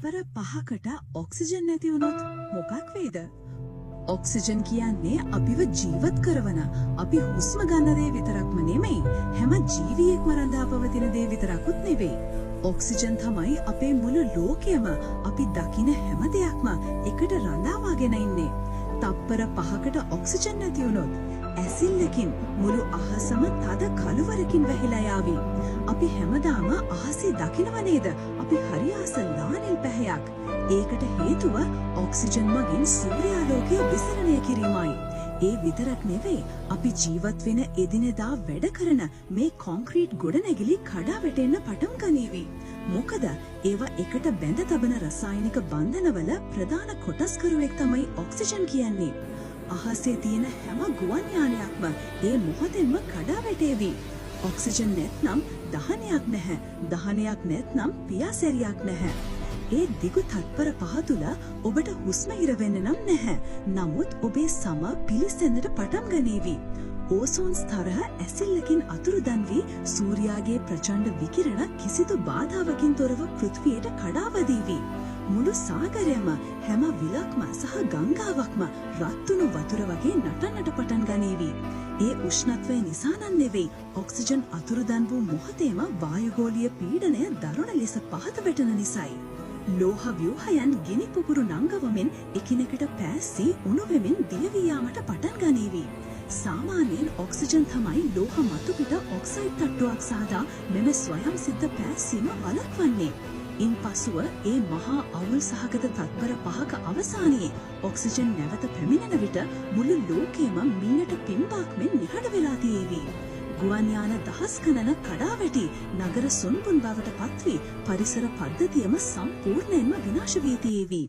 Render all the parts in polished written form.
තත්පර පහකට ඔක්සිජන් නැති වුණොත් මොකක් වෙයිද? ඔක්සිජන් කියන්නේ අපිව ජීවත් කරවන, අපි හුස්ම ගන්න දේ විතරක්ම නෙමෙයි, හැම ජීවියෙක්ම රඳා පවතින දේ විතරකුත් නෙවෙයි. ඔක්සිජන් තමයි අපේ මුළු ලෝකයම, අපි දකින හැම දෙයක්ම එකට රඳාවාගෙන ඉන්නේ. තප්පර පහකට ඔක්සිජන් නැති වුණොත් ඇසිල්ලකින් මුළු අහසම තද කළුවරකින් වැහිලා යාවි. අපි හැමදාම අහසේ දකිනව නේද? අපි හරි ආස ලානිල් පැහැයක්. ඒකට හේතුව ඔක්සිජන් මගින් සූර්යාලෝකය විසරණය කිරීමයි. ඒ විතරක් නෙවෙයි, අපි ජීවත් වෙන එදිනෙදා වැඩ කරන මේ කොන්ක්‍රීට් ගොඩනැගිලි කඩා වැටෙන්න පටන් ගනීවි. මොකද ඒවා එකට බැඳ තබන රසායනික බන්ධනවල ප්‍රධාන කොටස්කරුවෙක් තමයි ඔක්සිජන් කියන්නේ. අහසේ තියෙන හැම ගුවන් යානයක්ම ඒ මොහොතෙන්ම කඩා වැටේවි. ඔක්සිජන් නැත්නම් දහනයක් නැහැ. දහනයක් නැත්නම් පියාසැරියක් නැහැ. ඒ දිගු තත්පර පහ තුළ ඔබට හුස්ම හිර වෙන්න නම් නැහැ. නමුත් ඔබේ සම පිලිස්සෙන්නට පටන් ගනීවි. ඕසෝන් ස්තරහ ඇසිල්ලකින් අතුරුදන් වී සූර්යාගේ ප්‍රචණ්ඩ විකිරණ කිසිදු බාධාවකින් තොරව පෘථිවියට කඩාවදීවි. මුළු සාගරයම, හැම විලක්ම සහ ගංගාවක්ම රත්තුණු වතුර වගේ නටන්නට පටන් ගනීවි. ඒ උෂ්ණත්වය නිසා නම් නෙවෙයි, ඔක්සිජන් අතුරුදන් වූ මොහොතේම වායුගෝලීය පීඩනය දරුණ ලෙස පහත වැටෙන නිසායි. ලෝහ ව්‍යුහයන් ගිනි පුපුරු නංගවමින් එකිනෙකට පෑස්සී උණු වෙමින් දිය වී යාමට පටන් ගනීවි. සාමාන්‍යයෙන් ඔක්සිජන් තමයි ලෝහ මතු පිට ඔක්සයිඩ් තට්ටුවක් සාදා මෙම ස්වයං සිද්ධ පෑස්සීම වළක්වන්නේ. ඉන් පසුව ඒ මහා අවුල් සහගත තත්පර පහක අවසානයේ ඔක්සිජන් නැවත පැමිණෙන විට මුළු ලෝකයම මීනට පිම්බාක් මෙන් නිහඬ වෙලා තියේවි. ගුවන් යාන දහස් ගණන කඩා වැටි නගර සුන්බුන් බවට පත්වී පරිසර පද්ධතියම සම්පූර්ණයෙන්ම විනාශ වී තියේවි.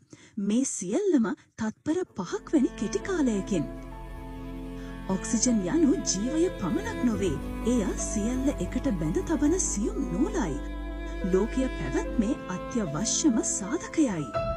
මේ සියල්ලම තත්පර පහක් වැනි කෙටි කාලයකින්. ඔක්සිජන් යනු ජීවය පමණක් නොවේ. එය සියල්ල එකට බැඳ තබන සියුම් නූලයි. ලෝකය පැවැත්මේ අත්‍යවශ්‍යම සාධකයයි.